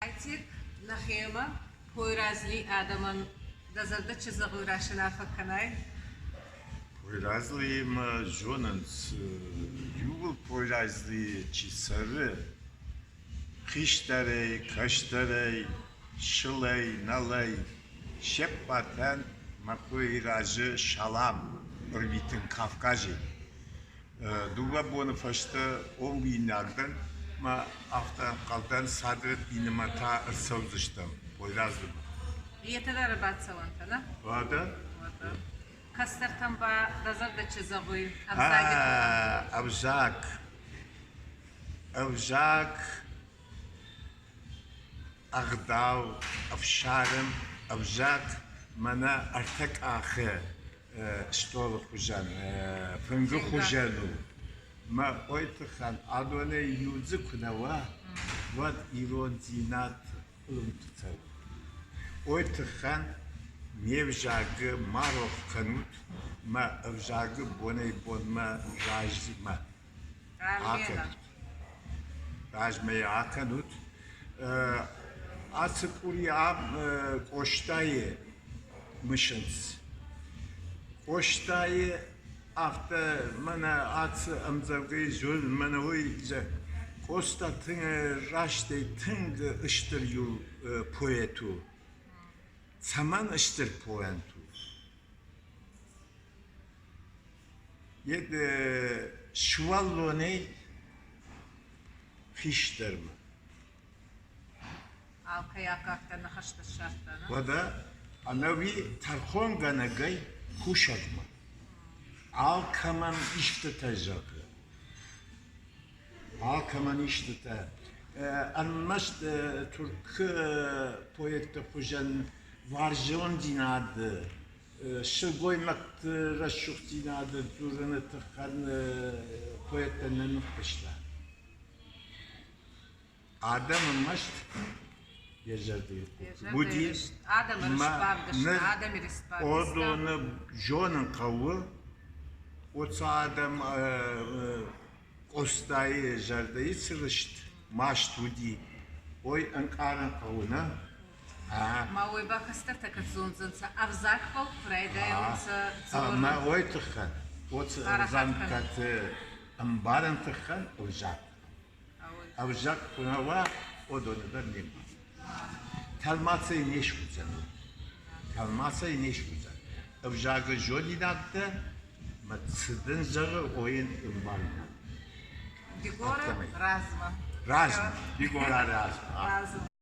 Айтег нӕхемӕ Пойразли адӕмӕн дӕ зӕрдӕ чи зӕгъуй расынаффӕ кӕнай? Пойразлийы мӕ зонынц, иууыл Пойразлийы чи цӕры, хистӕрӕй, кӕстӕрӕй, сылӕй, нӕлӕй, се ппӕтӕн мӕ Пойразы салам ӕрвитын Кавказӕй. Дыууӕ боны фӕстӕ омбинаг дӕн мӕ афтӕ ӕнхъӕл дӕн, Садреттинмӕ та ӕрцӕудзыстӕм Пойразлымӕ. Етӕ дӕр ӕрбацӕуӕнтӕ, нӕ? Уӕдӕ? Уӕдӕ. Кӕстӕртӕн ба дӕ зӕрдӕ чи зӕгъуй ӕвзаги туххӕн? Ӕвзаг. Ӕвзаг, ӕгъдау, ӕфсарм, ӕвзаг мӕнӕ ӕртӕ къахы стъолы хуызӕн, фынгы хуызӕн у. Мӕ ой тыххӕн адонӕй иу дзы куы нӕ уа, уӕд ирондзинад къуылымпы цӕуы. Ой тыххӕн ме взагы ма рох кӕнут, мӕ ӕвзагы бонӕй-бонмӕ размӕ акӕнут. Размӕ акӕнут. Ацы къуыри ам Къостайы мысынц. Къостайы афтӕ мӕнӕ ацы ӕмдзӕвгӕйы зон, мӕнӕ уый Къоста растӕй тынг стыр иу поэт у. Цӕмӕн стыр поэт у? Сывӕллонӕй хистӕрмӕ. Алкӕй аккагдӕр ныхӕстӕ ссардта, нӕ? Уӕдӕ ӕнӕуи тӕрхонгӕнӕгӕй кусӕгмӕ алкӕмӕн истытӕ зӕгъы. Алкӕмӕн истытӕ. Ӕрмӕст Туркы поэтты хуызӕн уарзондзинады сылгоймӕгты рӕсугъддзинады дзурыны тыххӕн поэттӕ нӕ ныффыста. Адӕмы маст йӕ зӕрдӕйы уыди ӕмӕ уыдоны зонын хъӕуы, уыцы адӕм Къостайы зӕрдӕйы цы рыст, маст уыди, уый ӕнкъарын хъӕуы, нӕ? Ма уой ба кӕстӕртӕ кӕд зондзӕнцӕ, ӕвзагбӕл ку райдайонцӕ дзорун. Ӕма уой туххӕн, уоци ӕвзаг кӕд ӕмбарӕн туххӕн ӕвзаг. Ӕвзаг ку нӕ уа, уодони дӕр не мбарӕн. Тӕлмацӕй не суыдзӕн. Тӕлмацӕй не суыдзӕн. Ӕвзагы зонинӕгтӕ мӕ цы дын зӕгъы, уый ӕмбаринаг. Дигора размӕ. Размӕ. Дигора размӕ. Размӕ.